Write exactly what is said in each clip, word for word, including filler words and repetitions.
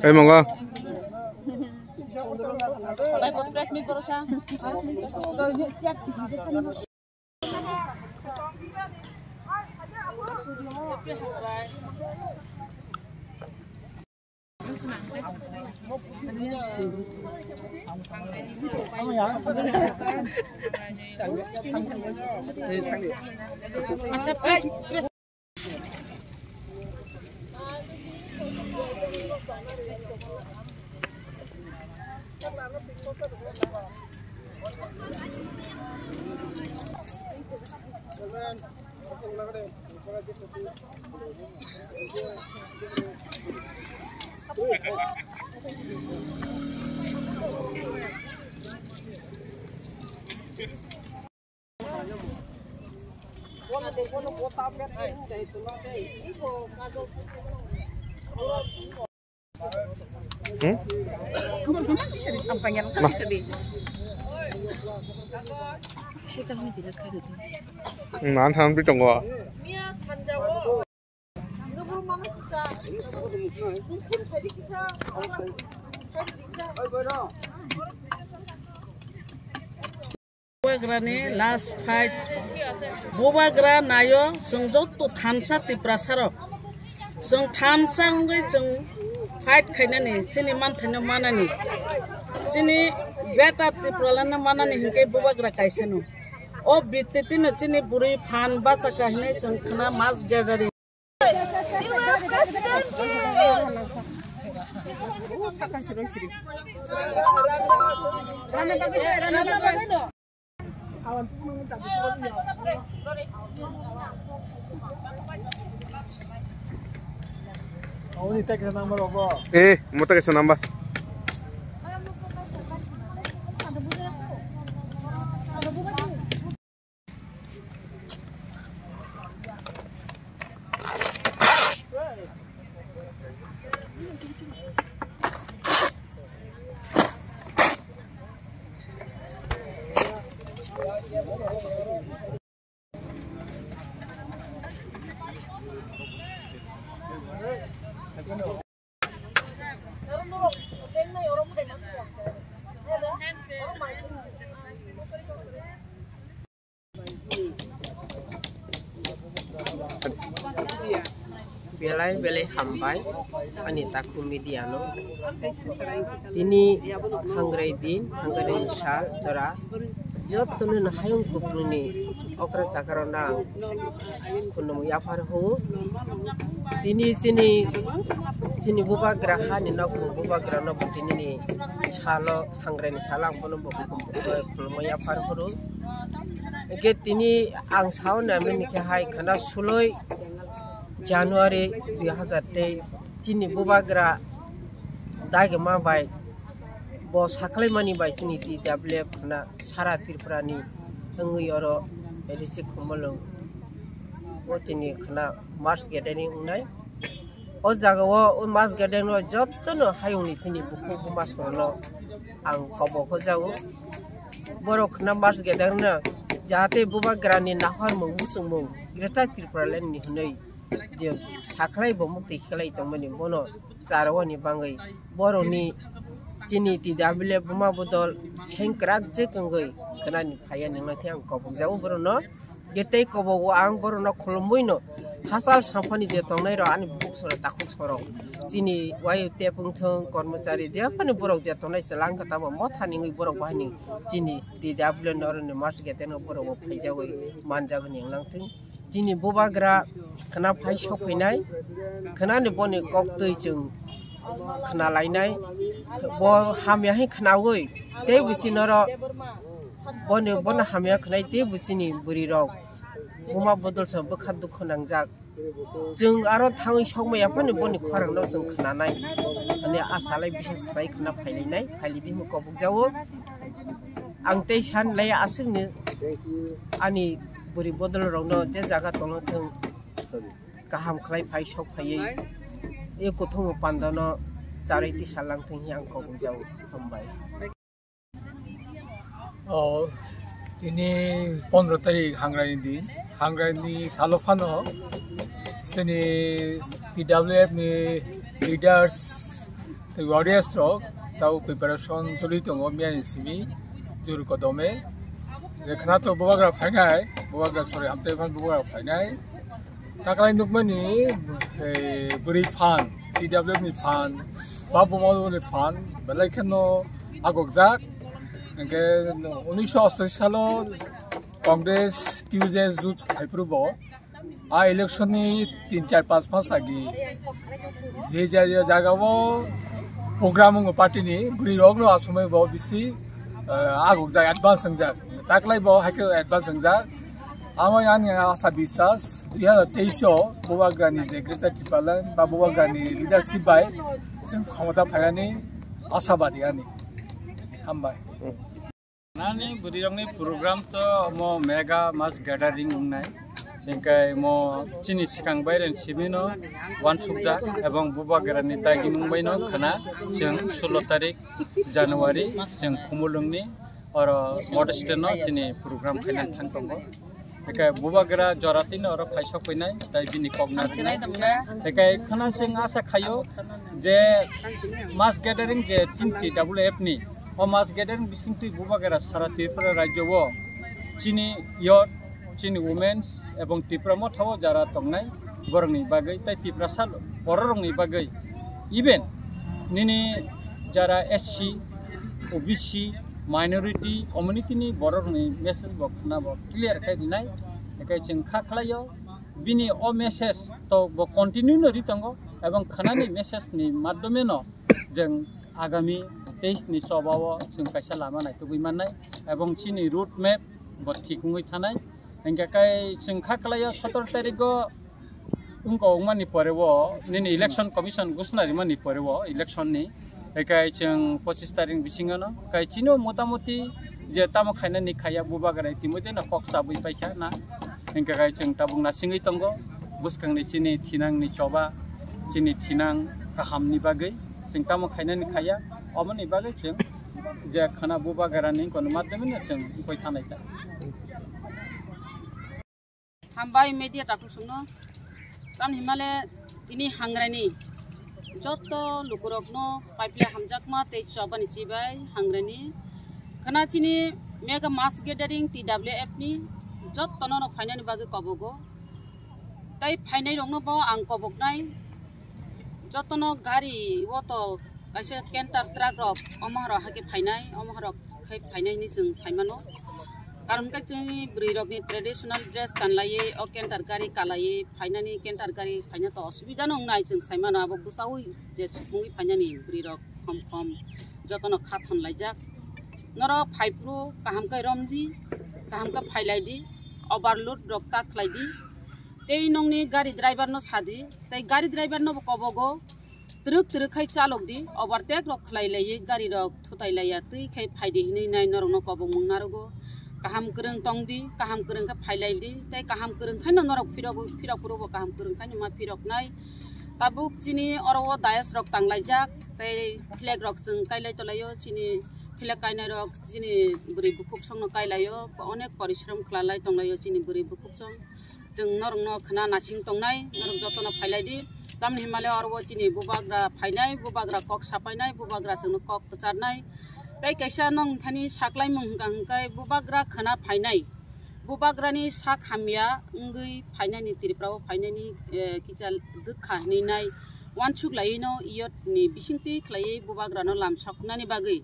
Ei, mongo. Hmm? Nah. Hmm, ang thang pi tongo. Bubagra ni last fight. Bubagra nayo, chwng joto thansa Tiprasa rok. Chwng thansa wngwi chwng fight khainani, chini manthaino manani. Chini Greater Tipraland no manani hinkhe Bubagra kaisa no. O bitti tino chini bwrwi phan bachaka hinwi chwng khna mass gathering. Eh, mo ta kaisa number. Belai belai hambai ani takhuk media no. Tini hangrai din, hangrai sal jora jotono no hayung kuplungni okra chakra rok no ang khulumwi yaphar huo. Tini chini, chini bubagra hani nok bubagra no bo tini ni salo, hangrai ni salo ang bono bo khulumwi yaphar huo. Hingke tini ang sao nai mani khe hai khana suloi January dui hazar teis chini bubagra dagima bai bo saklaimani bai chini T W F khana sara Tripura ni wngwi oro A D C Khumulwng o chini khana mass gathering wngnai. O jaga o, o mass gathering o jotono hayungni chini bukhuk buma songno ang kobok hojago. Borok khna mass gathering no jahate bubagrani nahormung muchungmung Greater Tipraland ni hwnwi je sakhlai bo mukti khlai tongmani bono charwani bangwi borokni chini T W F buma bodol sengkrak je kwngwi khnani phaiya nangnathi ang kobokjago borokno. Je tei kobogo ang borokno khulumwi no hachal samphani je tongnai rok ani bukhuk sora takhuk sorok chini wai tepung thung kormochari jephani borok je tongnai chwla wngkha tamo mothani wngwi borok bahini chini T W F noroni mass gathering no borok bo phaijawi manjagwi nangthung. Chini bubagra khna phai sok phainai khnani boni kok twi chwng khna lainai bo hamya hai khnawi tei bo chini oro Boni, bono hamya khnai tei bo chini bwrwi rok buma bodol se bwkha dukhu nangjak. Chwng aro thangwi sokma yaphano boni khorang no chwng khnanai. Ani asa lai bisas khlai khna phailainai, phailidi hinwi kobokjago. Ang tei san lai aswkni ani bwrwi bodol rok no je jaga tongthwng kaham khlai phai sok phaiwi e kuthumung panda no charwi tisa langthwng hinwi ang kobokjago. Hambai. O Tini pondro tarik Hangraini din, Hangraini salo phano chini T W F ni leaders tei warriors rok tau preparation choli tongo miyani simi juru kodome. Rekhna to bubagra phainai, bubagra sori hamtei phan bubagra phainai. Taklai nukmani, eh, bwrwi phan, T W F ni phan, ba buma ni phan, belai kheno agokjak. Hingke unisho ostashi salo Congress T U J S jut haiphuru bo. A election ni tin char panch mas agi. Je ja-, ja-, jaga o program wngkha party ni, bwrwi rok no asomoi bo bisi, eh, agokjak, advance wngjak. Taklai bo haikhe advance wngjak. Amo ani asa biswas, dui hazar teis o Bubagrani je Greater Tipraland ba Bubagrani leadership bai chwng khomota phainani asabadi ani. Hambai. Nani bwrwirokni program to mo mega mass gathering wngnai. Hingkai mo chini swkang baireni simino wansukjak ebong Bubagrani dagimung baino khwna chwng sulo tarik January chwng Khumulwngni oro model stand no chini program khaina thang tongo. Hingke Bubagra jora tini oro phaisok phainai, tai bini kok narwknai. Hingke khana chwng asa khaio je mass gathering je chini T W F ni, o mass gathering bisingtwi Bubagra sara Tripura rajyo o chini youth, chini women's ebong Tipra motha o jara tongnai borokni bagwi tai Tiprasa bororokni bagwi even nini jara S C, O B C, minority community ni borok ni message bo khna bo clear khai rinai. Ekai chwng kha khlaio bini o message to bo continue no ri tongo ebong khna ni message ni madhyome no chwng agami teis ni choba o chwng kaisa lama naitugwi mannai ebong chini road map bo thik wngwi thanai. Hingke kai chwng kha khlaio sotoro tarikgo wngkha wngmani pore o nini election commission gusna rimani pore o election ni. Hingke kai chwng pochis tarik bisingo no kai chini o motamuti je tamo khainani khaiya Bubagra itimoi no kok chabwi paikha na. Hingke kai chwng tabuk nasingwi tongo bwskangni chini thinangni choba chini thinang kahamni bagwi chwng tamo khainani khaiya omoni bagwi chwng je khana Bubagrani kono madhyome no chwng wngwi thanai ta. Hambai media takhuk songno. Tamni himale tini Hangraini joto lukurokno paiple hamjakma tei chobani chibai Hangraini. Khana chini mega mass gathering T W F ni jotono no phainani bagwi kobogo. Tai phainai rokno bo ang koboknai jotono gari o to kaisa canter truck rok omo horo hake phainai, omo horo khai phainai hinwi chwng saimano. Karon khe chini bwrwi rokni traditional dress kanlaiwi o canter gari kalaiwi phainani, canter gari phaina to osubida no wngnai chwng saimano, abo bwchaui je supungwi phainani bwrwi rok khom khom jotono kha thonlaijak. Norok phaiphuru kaham khe romdi, kaham khe phailaidi, overload rok ta khlaidi. Tei nokni gari driver no sadi, tei gari driver no bo kobogo, twrwk twrwk khai chalok di, overtake rok khlai laiwi gari rok thutai laiya twi khai phaidi hinwi nai norok no kobok mung narogo. Kaham kwrwng tong di, kaham kwrwng khe phai lai di, tei kaham kwrwng khai no norok phirok phirok phuru bo kaham kwrwng khai no ma phirok nai. Tabuk chini oro o dayas rok tang laijak, tei flag rok chwng kai lai to laio, chini flag kainai rok chini bwrwi bukhuk song no kai laio, onek porishrom khwla lai tong laio chini bwrwi bukhuk song. Chwng norokno khna nasing tongnai, norok jotono phailai di. Tamni himale oro o chini bubagra phainai, bubagra kok sapainai, bubagra chwngno kok kwcharnai. Tei kaisa nong thani saklaimung hwnkha hwnkhe bubagra khna phainai. Bubagrani sak hamya wngwi phainani Tripura o phainani, eh, kisa dwkha hinwi nai uansuk laiwi no iyot ni bisingtwi khlaiwi bubagrano lamsoknani bagwi.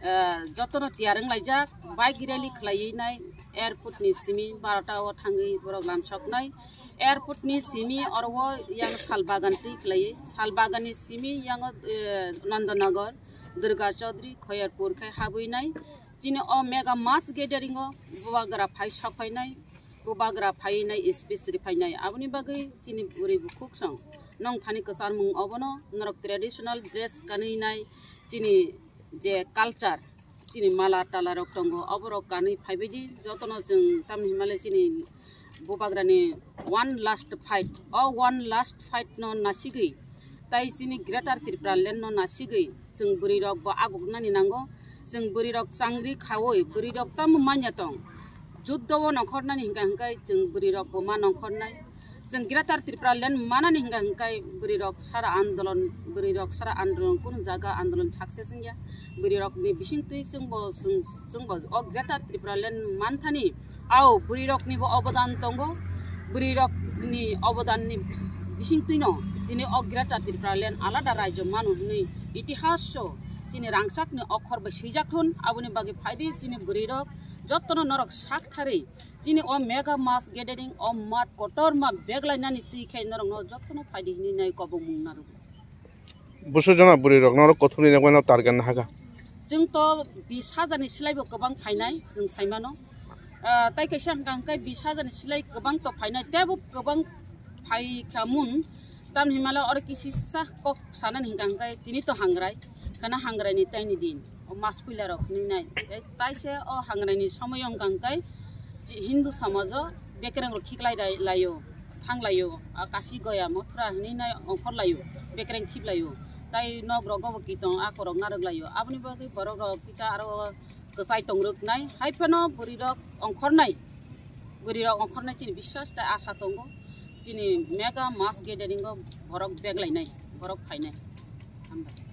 Eh, jotono tiyar wnglaijak, bike rally khlaiwi nai airport ni simi barota o thangwi borok lamsoknai. Airport ni simi oro o yang sal bagan twi khlaiwi, sal bagan ni simi yang o, eh, Nandanagar, Durga Chaudhary, Khoyarpur khai habwi nai. Chini o mega mass gathering o bubagra phai sok phainai, bubagra phai nai speech ri phainai. Aboni bagwi chini bwrwi bukhuk song nong thani kwcharmung obono norok traditional dress kanwi nai chini je culture, chini mala tala rok tongo, oborok kanwi phaibaidi. Jotono chwng tamni himale chini bubagrani one last fight, o one last fight no nasigwi, tai chini Greater Tripura Land no nasigwi, chwng bwrwi rok bo aguknani nango, chwng bwrwi rok changri khawi, bwrwi rok tamo manya tong, Juddo o nongkhornani hingka hingkai chwng bwrwi rok bo ma nongkhornai. Chwng Greater Tripura Land manani hingka hingkai bwrwi rok sara andolon, bwrwi rok sara andolon kunu jaga andolon success wngya. Bwrwi rok ni bising twi chwng bo, chwng, chwng bo o Greater Tripura Land manthani. Ao, bwrwi rok ni bo obodan tongo. Bwrwi rok ni obodan ni bising twi no tini o Greater Tripura Land alada rajyo manu hwnwi itihas o chini rangchak ni okhor bai swijak thun. Aboni bagwi phaidi chini bwrwi rok jottono norok sak thari chini o mega mass gathering o mat kotor ma beglainani twi khe norokno jottono phaidi hwnwi nai kobong mung narwgo. Busu jona bwrwi rok norok kothomni nokmano target nahaga. Chwng to bis hajar ni silai bo kwbang phainai chwng saimano. Ah, tai kaisa hwnkha hwnkhe bis hajar ni silai kwbang to phainai, tebo kwbang phaikha mun. Tamni himala oro kisisa kok sanani hwnkha hwnkhe tini to hangrai, khana hangrai ni taini din. O mas puila rok hinwi nai. Tei taise o hangrai ni somoyo hwnkha hwnkhe chi-, Hindu somajo bekereng rok khiklai dai-, laio, thang laio, a kasi goya mothra hinwi nai ongkhor laio, bekereng khip laio. Tai nok rogo bo kitong akorok narwk laio. Aboni bagwi borok rok kisa aro kwchai tong rwk nai. Hai phano bwrwi rok ongkhor nai, bwrwi rok ongkhor nai chini biswas tei asa tongo. Chini mega mass gathering o borok beg lai nai, borok phai nai. Hambai.